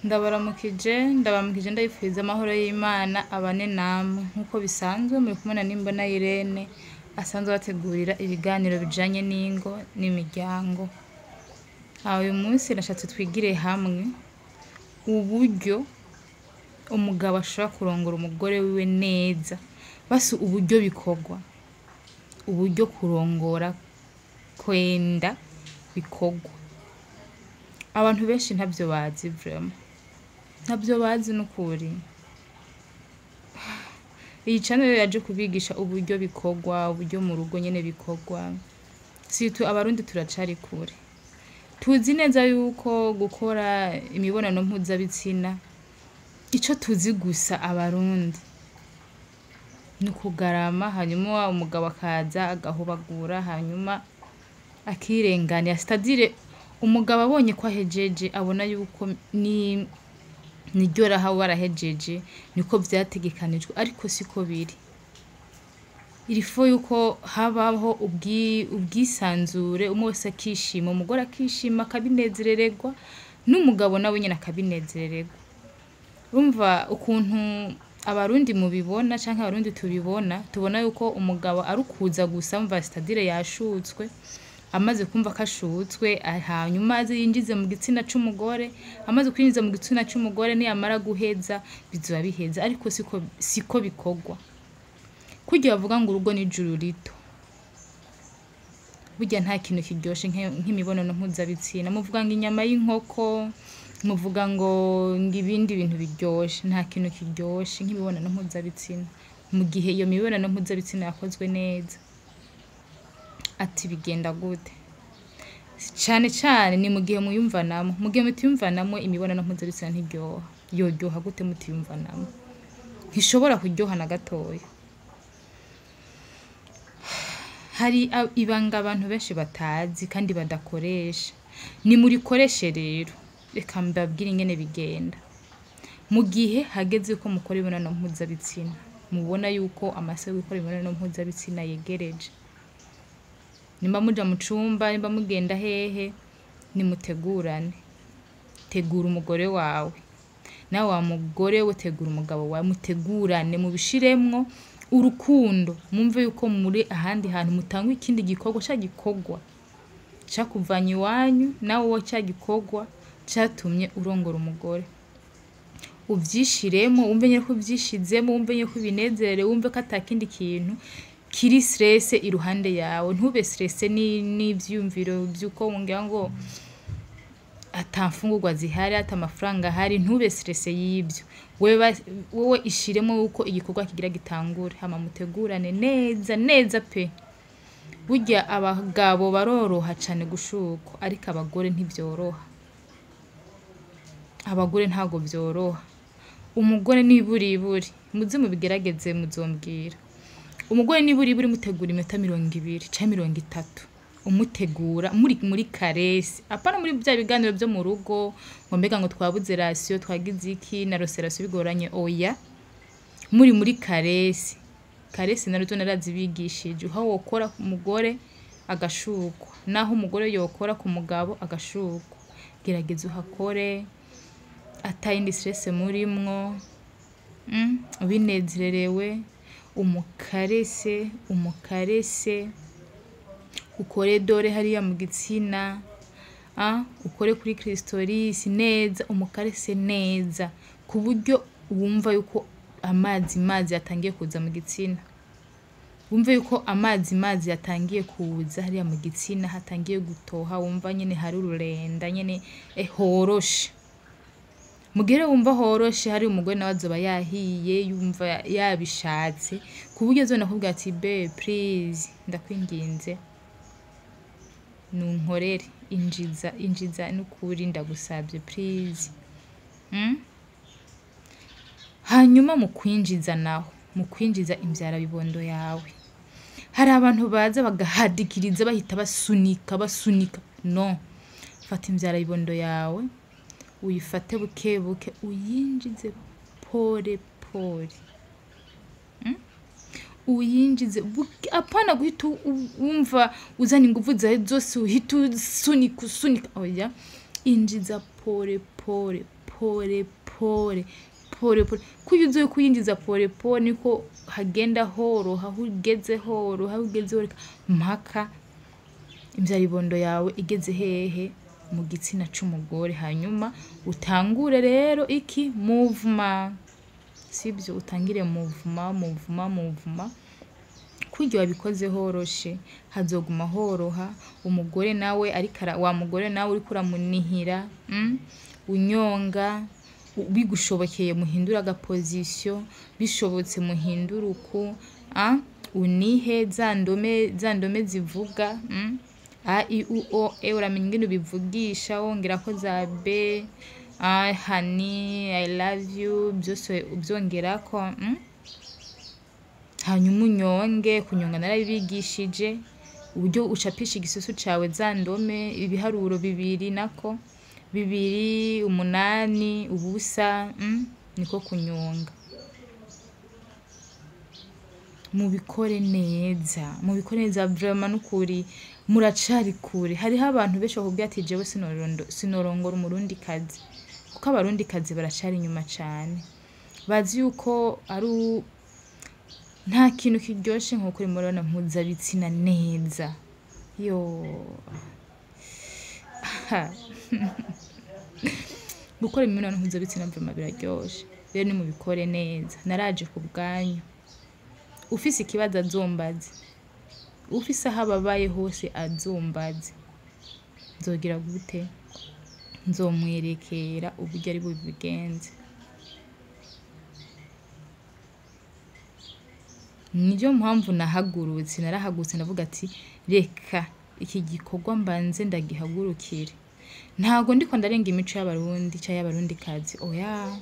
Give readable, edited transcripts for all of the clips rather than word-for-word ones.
Ndabaramukije, ndabaramukije, ndabifuriza amahoro y'Imana abane namwe. Nk'uko bisanzwe, muri kumwe na Nimbona Irene asanzwe abategurira ibiganiro bijanye n'ingo n'imiryango. Aho uyu munsi nashatse twigire hamwe uburyo umugabo ashobora kurongora umugore wiwe neza, basi uburyo bikorwa, uburyo kurongora kwenda bikorwa. Abantu benshi ntavyo bazi, vraiment ntabyo bazi n'ukuri. Iyi channel rero yaje kubigisha uburyo bikorwa, uburyo mu rugo nyene bikorwa. Surtout Abarundi turacari kure. Tuzi neza yuko gukora imibonano mpuzabitsina, ico tuzi gusa Abarundi ni ukugarama, hanyuma umugabo akaza agahobagura, hanyuma akirenganira. C'est-à-dire umugabo abonye ko ahejeje, abona yuko ni niryo raha warahejeje, niko vyategekanijwe, ariko siko biri. Il faut yuko habaho ubwisanzure, umwe wese akishima, umugore akishima akabinezerererwa, n'umugabo nawe nyene akabinezerererwa. Urumva ukuntu Abarundi mubibona canke Abarundi tubibona, tubona yuko umugabo ari ukuza gusa, umva, c'est-à-dire yashutswe, amaze kumva ko ashutswe, hanyuma aze yinjize mu gitsina c'umugore, amaze kwinjiza mu gitsina c'umugore, niyamara guheza bizoba biheze, ariko siko bikorwa. Kurya bavuga ngo urugo ni ijuru rito, burya nta kintu kiryoshe nk'imibonano mpuzabitsina. Muvuga ngo inyama y'inkoko, muvuga ngo ibindi bintu biryoshe, nta kintu kiryoshe nk'imibonano mpuzabitsina mu gihe iyo mibonano mpuzabitsina yakozwe neza. Ati bigenda gute? Cane cane ni mu gihe muyumvanamo. Mu gihe mutiyumvanamo, imibonano mpuzabitsina ntiryoha. Yoryoha gute mutiyumvanamo? Ntishobora kuryoha na gatoya. Hari ibanga abantu benshi batazi kandi badakoresha. Nimurikoreshe rero, reka mbabwire ingene bigenda. Mu gihe hageze ko mukora imibonano mpuzabitsina, mubona yuko amasaha yo gukora imibonano mpuzabitsina yegereje, nimba muja mu cumba, nimba mugenda hehe, nimutegurane. Tegura umugore wawe, nawe wa mugore we tegura umugabo wawe, mutegurane, mubishiremwo urukundo, mwumve yuko muri ahandi hantu mutanga ikindi gikorwa, ca gikorwa cakuvanye iwanyu, nawe wo ca gikorwa catumye urongora umugore. Uvyishiremo, wumve nyene ko uvyishizemo, wumve nyene ko ubinezere, wumve ko ata kindi kintu kiri stress iruhande yawe. Ntube stress n'ivyiyumviro vy'uko ngira ngo ata mfungurwa zihari, ata amafaranga ahari, ntube stress y'ivyo. Wewe ishiremo yuko igikorwa kigira gitangure, hama mutegurane neza neza pe. Burya abagabo baroroha cane gushukwa, ariko abagore ntivyoroha. Abagore ntago vyoroha. Umugore niburiburi, muze mubigerageze muzombwira. Umugore niburiburi mutegura iminota 20 canke 30, umutegura muri muri caresse, apana muri vya biganiro vyo mu rugo ngo mbega ngo twabuze ration, twagize iki, narose ration bigoranye, oya. Muri muri caresse, caresse nazo narazibigishije, aho wokora ku mugore agashukwa, naho umugore yokora ku mugabo agashukwa. Gerageza uhakore atayindi stress murimwo, ubinezererewe, umukarese, umukarese, ukore dore hariya mu gitsina, ukore kuri clitoris neza, umukarese neza, ku buryo wumva yuko amazi mazi yatangiye kuza mu gitsina. Wumve yuko amazi mazi yatangiye kuza hariya mu gitsina, hatangiye gutoha, wumva nyene hari ururenda nyene, horoshe. Mu gihe rero wumva horoshe, hari umugore nawe azoba yahiye, yumva yabishatse, ku buryo azobona akubwira ati: "Babe, please, ndakwinginze nunkorere, injiza, injiza, n'ukuri ndagusabye, please." Hanyuma mu kwinjiza naho, mu kwinjiza imvyara bibondo yawe, hari abantu baza bagahadikiriza, bahita basunika basunika. No fata imvyara bibondo yawe, uyifate buke buke, uyinjize pole pole. Uyinjize buke, apana guhita wumva uzana inguvu zawe zose, uhita usunika usunika, oya. Injiza pole pole. Pole pole pole pole. Kuyo uzoye kuyinjiza pole pole, niko hagenda horoha, aho ugeze horoha, aho ugeze horoha, mpaka imvyaribondo yawe igeze hehe? Mu gitsina c'umugore. Hanyuma utangure rero iki? Mouvement, sibyo? Utangire mouvement, mouvement, mouvement. Kurya wabikoze horoshe, hazoguma horoha. Umugore nawe ariko wa mugore nawe uriko uramunihira, unyonga, bigushobokeye muhindure agaposition, bishobotse muhindure uku, unihe za ndome, za ndome zivuga, A I U O E, uramenya ingene ubivugisha, wongerako za B, A, honey, I love you, byose ubyongerako, Hanyuma unyonge. Kunyonga narabibigishije, uburyo ucapisha igisusu cawe za ndome, ibiharuro bibiri, nako 2 8 0, Niko kunyonga. Mubikore neza, mubikore neza vraiment, nukuri muracari kure. Hariho abantu benshi bakubwira ati jewe sinorongora umurundi kazi, kuko abarundi kazi baracari inyuma cane, bazi yuko ari nta kintu kiryoshe nko gukora imibonano mpuzabitsina neza. Yo, gukora imibonano mpuzabitsina vraiment biraryoshe. Rero nimubikore neza, naraje ku bwanyu. Ufise ikibazo azombaze, ufise aho ababaye hose azombaze. Nzogira gute? Nzomwerekera uburyo ari bubigenze. Niyo mpamvu nahagurutse, narahagurutse ndavuga ati reka iki gikorwa mbanze ndagihagurukire. Ntago ndiko ndarenga imico y'abarundi canke y'abarundikazi, oya.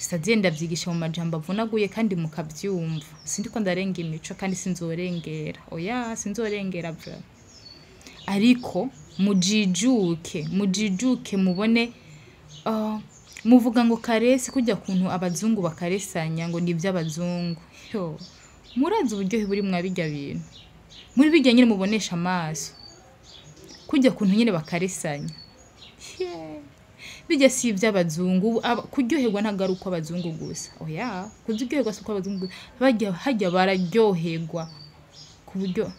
C'est-à-dire ndavyigisha mu majambo avunaguye kandi mukavyumva. Sindiko ndarenga imico kandi sinzorengera, oya, sinzorengera vraiment. Ariko mujijuke, mujijuke, mubone, muvuga ngo caresse, kurya kuntu abazungu bakaresanya ngo ni ivy'abazungu. Yo, murazi uburyohe buri mwa birya bintu, muri birya nyene mubonesha amaso, kurya kuntu nyene bakaresanya. Bijya si ivy'abazungu. Kuryoherwa ntabwo ari ukw'abazungu gusa, oya. Kuryoherwa si ukw'abazungu gusa, barya hajya bararyoherwa ku buryo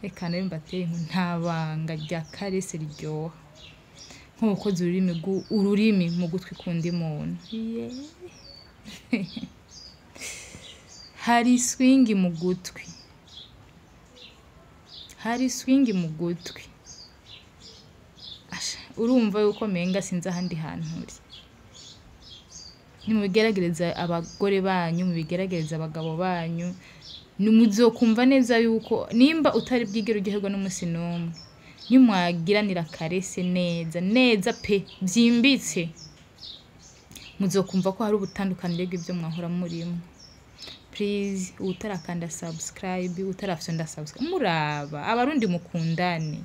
reka nawe mbateye inkuru, nta banga rya caresse riryoha nko gukoza ururimi mu gutwi kundi muntu. Hari swing mu gutwi, hari swing mu gutwi. Asha, urumva yuko menga sinzi ahandi hantu uri. Nimubigeragereza abagore banyu, mubigeragereza abagabo banyu, muzokumva neza yuko nimba utari bwigere uryoherwa n'umunsi n'umwe, nimwagiranira caresse neza neza pe byimbitse, muzokumva ko hari ubutandukanire bw'ibyo mwahora murimo. Please, utarakanda subscribe, utarafyonda subscribe, muraba abarundi mukundane,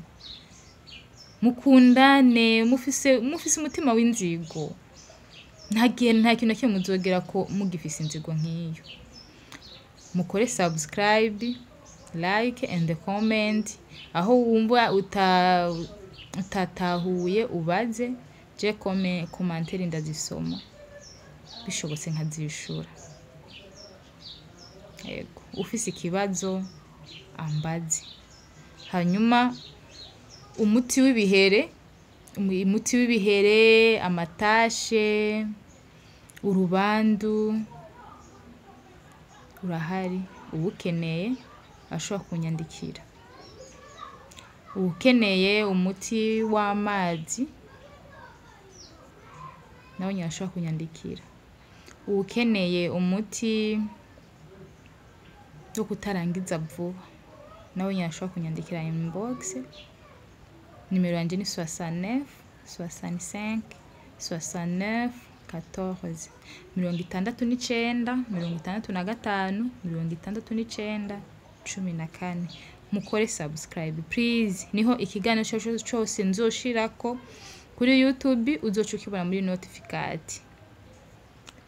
mukundane, mufise umutima w'inzigo. Nta kintu na kimwe muzogera ko mugifise inzigo nk'iyo. Mukore subscribe, like and comment. Aho wumva utatahuye ubaze, je commentaire ndazisoma, bishobotse nkazishura. Yego, ufise ikibazo ambaze. Hanyuma umuti w'ibihere, umuti w'ibihere, amatashe, urubandu urahari, uwukeneye ashobora kunyandikira. Uwukeneye umuti w'amazi nawe nyine ashobora kunyandikira. Uwukeneye umuti wo kutarangiza vuba nawe nyine ashobora kunyandikira inbox. Nimero yanje ni 69 65 69 14, 69 65 69 14. Mukore subscribe please, niho ikiganiro cyose nzoshirako kuri YouTube uzoca ukibona muri notification.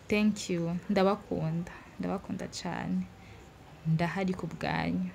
Thank you, ndabakunda, ndabakunda cyane, ndahari ku bwanyu.